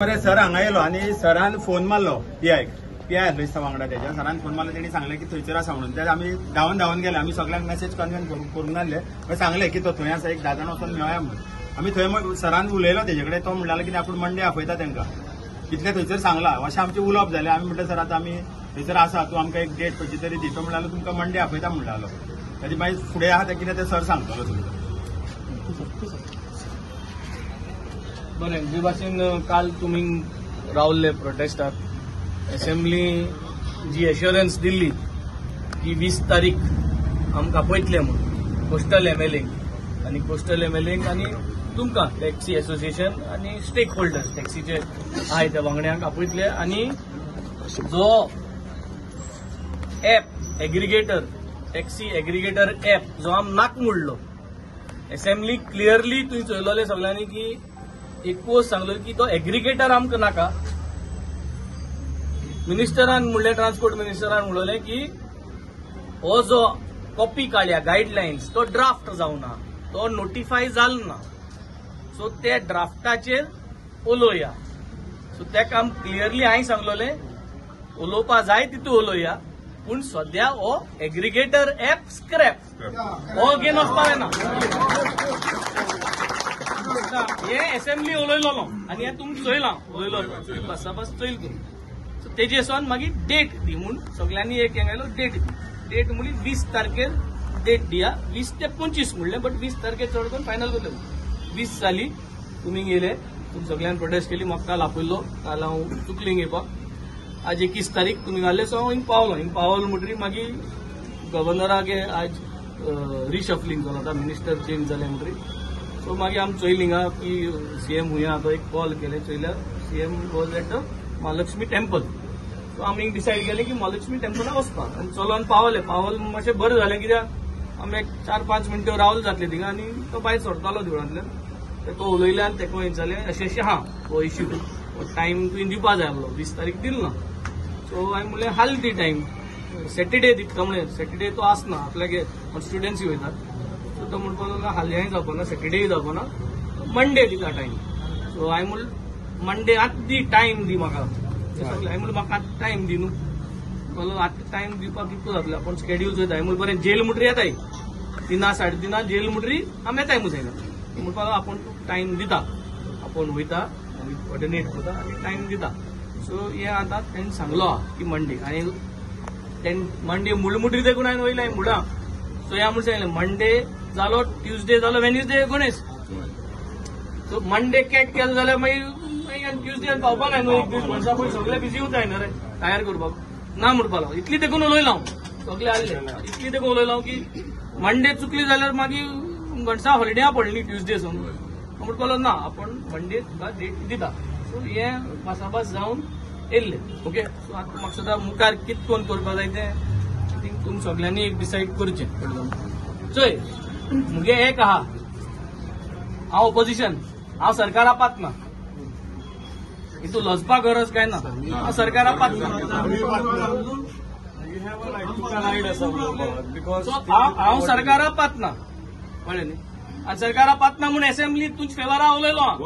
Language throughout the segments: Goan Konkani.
बरें सर हांगा येयलो आनी सरान फोन मारलो पीआयक, पीआय आसलो दिसता वांगडा तेज्या. सरान फोन मारलो, तेणी सांगलें की थंयसर आसा म्हणून. ते आमी धांवन धांवन गेले, आमी सगळ्यांक मेसेज कन्वेन करूंक नासले, मागीर सांगलें की तो थंय आसा, एक 10 जाण वचोन मेळया म्हणून. आमी थंय सरान उलयलो तेजे कडेन, तो म्हणटालो की आपूण मंडे आपयता तांकां, इतलें थंयसर सांगलां. अशें आमचें उलोवप जालें. आमी म्हणलें सर आतां आमी थंयसर आसा, तूं आमकां एक डेट खंयची तरी दी. तो म्हणटालो तुमकां मंडे आपयता म्हणटालो. ताजी मागीर फुडें आहा तें कितें तें सर सांगतलो तुमकां. बरें, जे भाशेन काल तुमी रावल्ले प्रोटेस्टाक, एसेंब्ली जी एश्योरन्स दिल्ली की 20 तारीख आमकां आपयतले म्हूण कोस्टल एमएलएंक आनी कोस्टल एमएलएंक आनी तुमकां टॅक्सी एसोसिएशन आनी स्टेक होल्डर्स टॅक्सीचे आहाय त्या वांगड्यांक आपयतले. आनी जो app aggregator, taxi aggregator app जो आम नाक मोडलो, एसेंब्ली क्लियरली तुवें चोयलोले सगळ्यांनी की एकवोस सांगलो की तो एग्रिगेटर आमकां नाका. मिनिस्टरान म्हणलें, ट्रान्सपोर्ट मिनिस्टरान म्हणलें की हो जो कॉपी काडल्या गायडलायन्स तो ड्राफ्ट जावना, तो नोटिफाय जालो ना, सो त्या ड्राफ्टाचेर उलोवया. सो ताका आम क्लियरली हांवें सांगलोलें उलोवपा जाय तितू उलोवया, पूण सद्या हो एग्रिगेटर एप स्क्रॅप हो घेवन वचपा जायना. हे एसेंब्ली उलयलो आनी हें तुमी चोयलां, उलयलो बसाबस चोयल तुमी. सो तेजे सोन मागीर डेट दी म्हूण सगळ्यांनी एक हें आयलो, डेट दी. डेट म्हणली 20 तारखेर डेट दिया, 20 ते 25 म्हणलें, बट 20 तारखेर चड करून फायनल करतले. 20 जाली, तुमी गेले, तुमी सगळ्यान प्रोटेस्ट केली, म्हाका काल आपयल्लो, काल हांव चुकली घेवपाक. आज 21 तारीख तुमी घाले, सो हांव हिंग पावलो. हिंग पावलो म्हणटकीर मागीर गव्हर्नराक आज रिशफलिंग जालो, आतां मिनिस्टर चेंज जाले म्हणटकीर. सो मागीर आमी चोयली हिंगा की सीएम हुंय आहा, तो एक कॉल केले, चोयल्यार CM was at the Mahalakshmi temple. So आमी डिसायड केलें की महालक्ष्मी टेम्पलाक वचपाक आनी चलोन पावले. पावल मातशें बरें जालें कित्याक आमी एक 4-5 मिनटां रावल जातले थिंगा आनी तो भायर सरतालो देवळांतल्यान, तो उलयले आनी तेका हें जालें अशें अशें आहा हो इश्यू, हो टायम तुवें दिवपा जाय आहलो, 20 तारीख दिल ना. सो हांवें म्हणलें हाल दी टायम, सॅटर्डे दिता म्हणलें, सॅटर्डे तो आसना आपल्यागे कॉन्स्टिट्युएन्सी वयतात. सो तो म्हणपाक लागलो हाल्याय जावपाना, सॅटर्डेय जावपाना, मंडे दिता टायम. सो हांवें म्हणलें मंडे आतां दी टायम दी म्हाका, हांवें म्हणलें म्हाका आतां टायम दी न्हू. म्हणलो आतां टायम दिवपाक कितको जातलो, आपूण स्केड्यूल चोयता. हांवें म्हणलें बरें जेल मुटरी येताय, 3 साडे 3 जेल मुटरी आमी येताय मुजय. म्हणपाक लागलो आपूण टायम दिता, आपूण वयता आमी कॉर्डिनेट करता आनी टायम दिता. सो हें आतां तेणें सांगलो आहा की मंडे, आनी तेणें मंडे मुळमुटरी देखून हांवें वयलें मुळां. सो ह्या म्हूण सांगलें मंडे जालो, ट्युजडे जालो, Wednesday Ganesh. So Monday cat केलो जाल्यार मागीर ट्युजडे पावपा ना न्हू, एक दीस मनशां पळय सगळे बिजी उरताय न्हू रे तयार करपाक ना म्हणपाक लागलो. इतली देखून उलयलो हांव, सगळे आसले, इतली देखून उलयलो की मंडे चुकली जाल्यार मागीर गणसा हॉलिडे पडली ट्युजडे सून. म्हणपाक लागलो ना आपूण मंडे तुका डेट दिता. सो हें भासाभास जावन येयल्लें. ओके, सो आतां म्हाका सदां मुखार कितें कोण करपाक जाय तें I think तुमी सगळ्यांनी एक डिसायड करचें. चोय मुगे एक आहा, हांव ओपोजिशन, हांव सरकारा पात ना, हितू लजपा गरज काय ना, हांव सरकारा पात ना. हांव सरकारा पात ना, कळ्ळें न्ही, आनी सरकारा पात ना म्हूण एसेंब्ली तुमच्या फेवरा उलयलो हांव.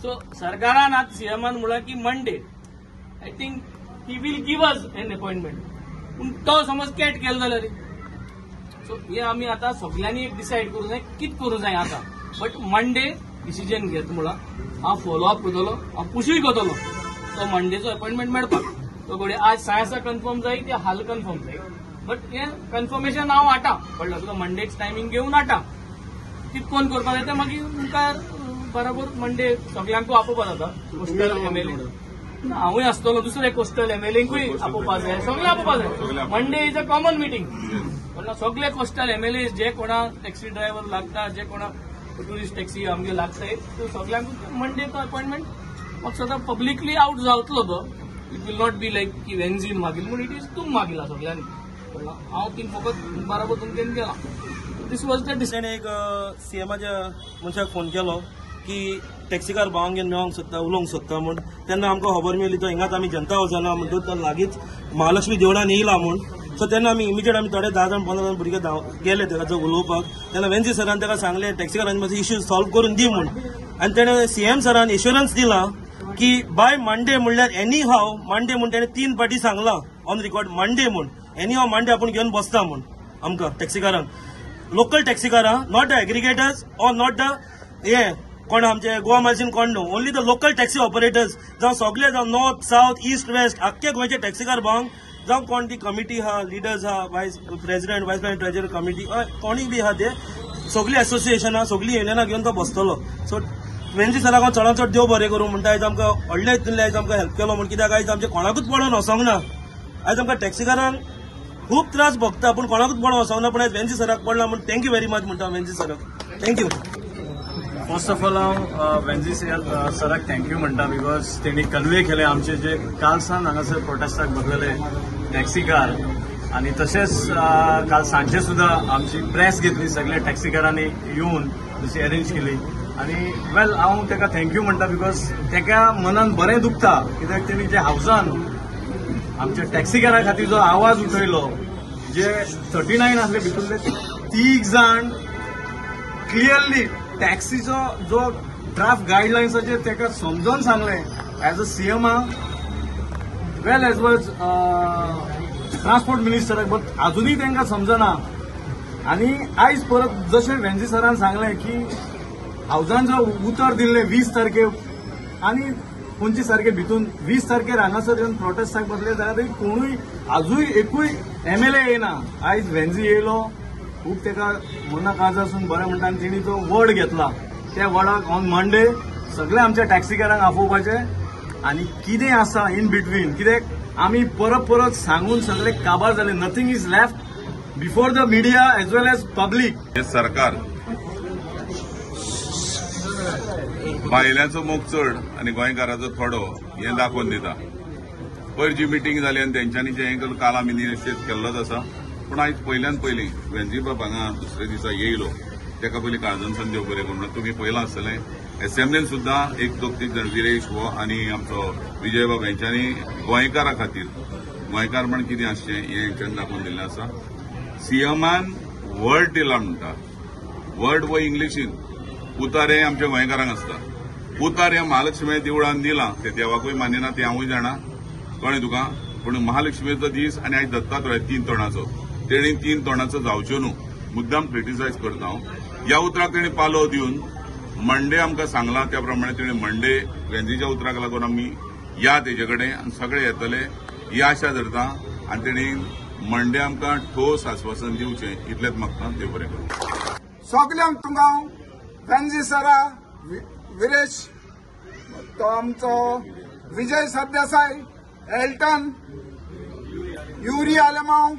सो सरकारान आतां सीएमान म्हणलां की Monday I think he will give us an appointment, पूण तो समज कॅट केलो जाल्यार. सो हे आमी आतां सगळ्यांनी एक डिसायड करूंक जाय कितें करूंक जाय आतां, बट मंडे डिसिजन घेत म्हणलां. हांव फॉलो अप करतलो, हांव पुशूय करतलो तो मंडेचो अपॉयंटमेंट मेळपाक. तो घडये आज सायसा कन्फर्म जाय ते हाल कन्फर्म जाय, बट हें कन्फर्मेशन हांव हाडटा, कळ्ळें तुका, मंडेच टायमींग घेवन हाडटा. कितें कोण करपाक जाय तें मागीर मुखार बरोबर मंडे सगळ्यांकूय आपोवपा जाता. कोस्टल एमएलए हांवूय आसतलो, दुसरे कोस्टल एमएलएंकूय आपोवपा जाय, सगळे आपोवपा जाय. Monday is a common meeting, कळ्ळें. सगळे कोस्टल एमएलए जे कोणा टॅक्सी ड्रायव्हर लागता, जे कोणा टुरिस्ट टॅक्सी आमगे लागताय, त्यो सगळ्यांक मंडे तो अपॉयंटमेंट म्हाका सदां पब्लिकली आवट जावतलो तो. It will not be like की वेन्झीन मागील म्हूण, it is तूं मागिला सगळ्यांनी, कळ्ळें. हांव थिंग फकत बरोबर तुमच्यान गेला. दीस वॉज the decision. एक सीएमाच्या मनशाक फोन केलो की टॅक्सीकार भावांक घेवन मेळोंक सोदता, उलोवंक सोदता म्हूण. तेन्ना आमकां खबर मेळ्ळी तो हिंगाच आमी जनता वचना म्हणटूच तो लागींच महालक्ष्मी देवळान येयला म्हूण. सो तेन्ना आमी इमिजिएट आमी थोडे 10 जाण 15 जाण भुरगे गेले तेका जो उलोवपाक. तेन्ना वेन्सी सरान तेका सांगलें टॅक्सीकारांनी मातसो इश्यू सॉल्व करून दी म्हूण. आनी तेणें सीएम सरान एश्योरन्स दिला की बाय मंडे म्हणल्यार एनी हाव मंडे म्हूण तेणें 3 पाटी सांगलां ऑन रिकॉर्ड मंडे म्हूण एनी हाव मंडे आपूण घेवन बसता म्हूण आमकां टॅक्सीकारांक, local टॅक्सीकारां, not the aggregators or not the हे कोण आमचे गोवा मायल्सीन कोण न्हू, only the local taxi operators जावं सगळे जावं नॉर्थ सावथ ईस्ट वेस्ट आख्खे गोंयचे टॅक्सीकार भावंक जावं कोण ती कमिटी आहा, लिडर्स आहा, vice president vice president treasurer committee कोणीय बी आहा ते सगळीं एसोसिएशनां सगळीं युनियनां घेवन तो बसतलो. सो वेन्झी सराक हांव चडान चड देव बरें करूं म्हणटा. आयज आमकां व्हडले हितूंतले आयज आमकां हेल्प केलो म्हूण, कित्याक आयज आमचें कोणाकूच पडोवन वचोंक ना. आयज आमकां टॅक्सीकारांक खूब त्रास भोगता पूण कोणाकूच पडोवन वचोंक ना, पूण आयज वेन्झी सराक पडला म्हूण thank you very much म्हणटा वेन्झी सराक. Thank you. First of all हांव वेन्झी सराक thank you म्हणटा because तेणी कन्वे केले आमचे जे काल सावन हांगासर प्रोटेस्टाक बसलेले टॅक्सीकार आनी तशेंच काल सांजे सुद्दां आमची प्रेस घेतली सगळ्या टॅक्सीकारांनी येवन जशी अरेंज केली आनी वेल हांव ताका thank you म्हणटा because ताका मनान बरें दुखता कित्याक तेणी जे हावसान आमच्या टॅक्सीकारा खातीर जो आवाज उठयलो, जे 39 आसले भितूरले 3 जाण क्लियरली टॅक्सीचो जो ड्राफ्ट गायडलायन्साचेर ताका समजून सांगलें as a CM well as was transport मिनिस्टराक, but अजुनूय तांकां समजना. आनी आयज परत जशें वेन्झी सरान सांगलें की हावजान जो उतर दिल्लें 20 तारखे आनी 25 तारखे भितून 20 तारखेर हांगासर येवन प्रोटेस्टाक बसले जाल्यार तरी कोणूय आजूय एकूय एमएलए येना. आयज वेन्झी येयलो, खूब ताका मना काळजासून बरें म्हणटा आनी तेणी तो वर्ड घेतला, त्या वर्डाक ऑन मंडे सगळे आमच्या टॅक्सीकारांक आफोवपाचें आनी कितें आसा इन बिटवीन, कित्याक आमी परत परत सांगून सगळे काबार जाले. Nothing is left before the media as well as public. हे सरकार बायलांचो मोग चड आनी गोंयकाराचो थोडो हें दाखोवन दिता. पयर जी मिटींग जाली आनी तेंच्यांनी जें हें काल आमी निशेध केल्लोच आसा, पूण आयज पयल्यान पयलीं वेन्झी बाब हांगा दुसऱ्या दिसा येयलो ताका पयलीं काळजानसान देव बरें करूं. म्हणून तुमी पळयलां आसतलें एसेंब्लीन सुद्दां 1 2 3 जाण विरेश हो आनी आमचो विजय बाब हेंच्यांनी गोंयकारा खातीर गोंयकार म्हण कितें आसचें हें हेंच्यांनी दाखोवन दिल्लें आसा. सीएमान वर्ड दिला म्हणटा, वर्ड हो इंग्लिशीन, उतार हें आमच्या गोंयकारांक आसता. उतार हें महालक्ष्मी देवळान दिलां तें देवाकूय मानिना तें हांवूय जाणा, कळ्ळें तुका. पूण महालक्ष्मीचो दीस आनी आयज दत्तात्रय 3 तोंडाचो, तेणी 3 तोंडाचो जावच्यो न्हू मुद्दाम क्रिटिसायज करता हांव. ह्या उतराक तेणी पालव दिवन मंडे आमकां सांगलां त्या प्रमाणे तेणी मंडे वेन्झीच्या उतराक लागून आमी या तेजे कडेन आनी सगळे येतले ही आशा धरता आनी तेणी मंडे आमकां ठोस आस्वासन दिवचें इतलेंच मागता. देव बरें करूं. सगल्यांक तुमकां वेन्झी सरा, विरेश, तो आमचो विजय सरदेसाय, एल्टन, युरी आलेमाव,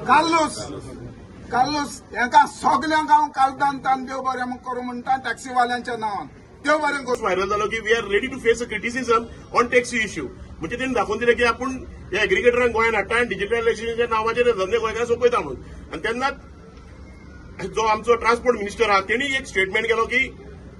कार्लूस हेंका सगल्यांक हांव कालदान तान देव बरें करूं म्हणटा टॅक्सीवाल्यांच्या नांवान. देव बरें करूं. व्हायरल जालो की we are ready to face a criticism on taxi issue, म्हणजे तेणी दाखोवन दिलें की आपूण ह्या एग्रिगेटरांक गोंयांत हाडटा आनी डिजिटलायझेशनाच्या नांवाचेर धंदे गोंयकारांक सोंपयता म्हणून. आनी तेन्नाच जो आमचो ट्रान्सपोर्ट मिनिस्टर आहा तेणी एक स्टेटमेंट केलो की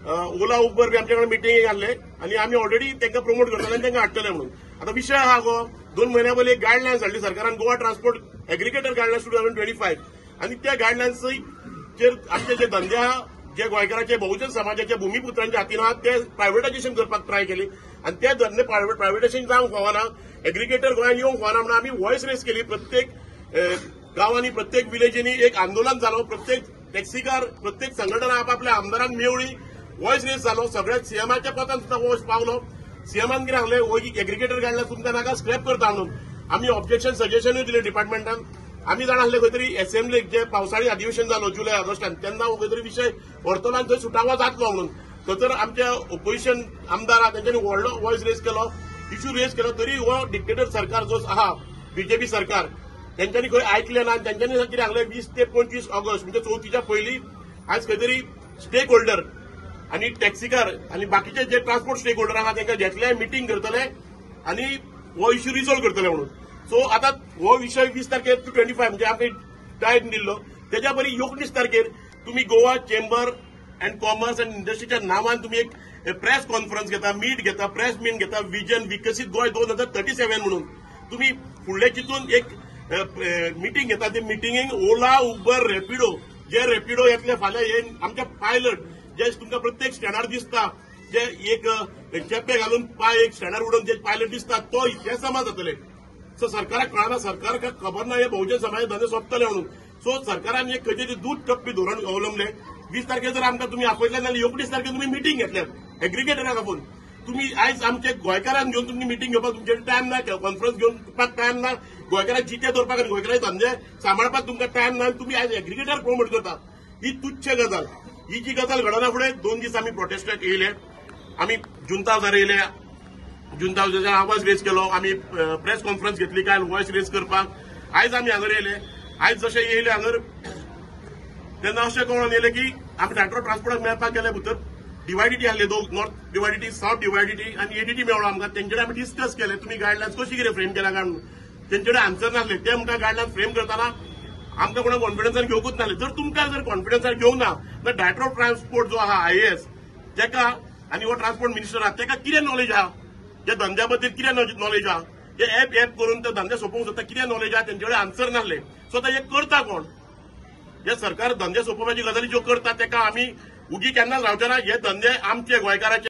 ओला उबर बी आमच्या कडेन मिटींगेक आसले आनी आमी ऑलरेडी तांकां प्रमोट करतले आनी तांकां हाडटले म्हणून. आतां विशय आहा गो, 2 म्हयन्या पयलीं एक गायडलायन्स हाडली सरकारान, गोवा ट्रान्सपोर्ट एग्रिगेटर गायडलायन्स 2025, आनी त्या गायडलायन्सचेर आमचे जे धंदे आहा जे गोंयकाराचे बहुजन समाजाच्या भूमिपुत्रांच्या हातीन आहा ते प्रायव्हेटायझेशन करपाक ट्राय केली आनी ते धंदे प्रायव्हेटायझेशन जावंक फावना, एग्रिगेटर गोंयांत येवंक फावना म्हणून आमी व्हॉयस रेज केली. प्रत्येक गांवांनी प्रत्येक विलेजींनी एक आंदोलन जालो, प्रत्येक टॅक्सीकार प्रत्येक संघटना आपापल्या आमदारांक मेवळी, व्हॉयस रेज जालो, सगळ्या सीएमाच्या पदान सुद्दां वॉयस पावलो. सीएमान कितें सांगलें, हो एग्रिगेटर गायडलायन्स तुमकां नाका स्क्रॅप करता म्हणून. आमी ऑब्जेक्शन सजेशनूय दिलें डिपार्टमेंटान. आमी जाणा आसले खंय तरी एसेंब्लीक जे पावसाळी अधिवेशन जालो जुलय ऑगस्टान तेन्ना हो खंय तरी विशय व्हरतलो आनी थंय सुटावो जातलो म्हणून. थंयसर आमच्या ओपोजिशन आमदार आहा तेंच्यांनी व्हडलो वॉयस रेज केलो, इश्यू रेज केलो, तरी हो डिक्टेटर सरकार जो आहा बीजेपी सरकार तेंच्यांनी खंय आयकलें ना. आनी तेंच्यांनी कितें सांगलें 20 ते 25 ऑगस्ट म्हणजे चवथीच्या पयलीं आयज खंय तरी स्टेक होल्डर आनी टॅक्सीकार आनी बाकीचे जे ट्रान्सपोर्ट स्टेक होल्डर आहा तांकां घेतले, मिटींग करतले आनी हो इश्यू रिजॉल्व करतले म्हणून. सो आतां हो विशय 20 तारखेर टू 25 म्हणजे आमकां टायम दिल्लो तेच्या पयलीं 19 तारखेर तुमी Goa chamber and commerce and इंडस्ट्रीच्या नांवान तुमी एक प्रेस कॉन्फरन्स घेता, मीट घेता, प्रेस मीट घेता, विजन विकसीत गोंय 2037 म्हणून तुमी फुडले चिंतून एक मिटींग घेता. ते मिटिंगेक ओला, उबर, रॅपिडो, जे रॅपिडो येतले फाल्यां हे आमचे पायलट जे जे तुमकां प्रत्येक स्टँडार दिसता, जे एक चेपे घालून पांय एक स्टँडार उडोवन जे पायलट दिसता तो हे समाज जातले. सो सरकाराक कळना, सरकाराक खबर ना हे बहुजन समाज धंदे सोंपतले म्हणून. सो सरकारान एक खंयचे तरी दूद टप्पी धोरण अवलंबले. 20 तारखेर जर आमकां तुमी आपयले जाल्यार 19 तारखेर तुमी मिटींग घेतल्या एग्रिगेटराक आपोवन. तुमी आयज आमचे गोंयकारांक घेवन तुमी मिटींग घेवपाक तुमचे टायम ना, कॉन्फरन्स घेवपाक टायम ना, गोंयकारांक जिते दवरपाक आनी गोंयकारांचे धंदे सांबाळपाक तुमकां टायम ना, तुमी आयज एग्रिगेटर प्रमोट करता. ही तुच्छ गजाल. ही जी गजाल घडना फुडें 2 दीस आमी प्रोटेस्टाक येयले, आमी जुंता हावजार येयले, जुंता हावजाच्यान आवाज रेज केलो, आमी प्रेस कॉन्फरन्स घेतली काल वॉयस रेज करपाक. आयज आमी हांगर येयले, आयज जशे येयले हांगर तेन्ना अशें कळोन येयलें की आमी डायरेक्टर ऑफ ट्रान्सपोर्टाक मेळपाक गेले भितर डिवायडिटी आहले, दोन नॉर्थ डिवायडिटी, सावथ डिवायडिटी आनी एडीटी मेळ्ळो आमकां. तेंचे कडेन आमी डिस्कस केले तुमी गायडलायन्स कशी कितें फ्रेम केला काय म्हणून. तेंचे कडेन आन्सर नासले, ते आमकां गायडलायन्स फ्रेम करतना आमकां कोणा कॉन्फिडन्सान घेवकूच नासले. जर तुमकां जर कॉन्फिडन्सान घेवंक ना जाल्यार डायरेक्टर ऑफ ट्रान्सपोर्ट जो आहा आयएएस तेका आनी हो ट्रान्सपोर्ट मिनिस्टर आहा तेका कितें नॉलेज आहा, त्या धंद्या बद्दल कितें नॉलेज आहा, हे एप एप करून ते धंदे सोंपोवंक सोदता कितें नॉलेज आहा, तेंचे कडेन आन्सर नासले. सो आतां हें करता कोण? हे सरकार धंदे सोंपोवपाची गजाली ज्यो करता तेका आमी उगी केन्नाच रावचे ना. हे धंदे आमचे गोंयकाराचे.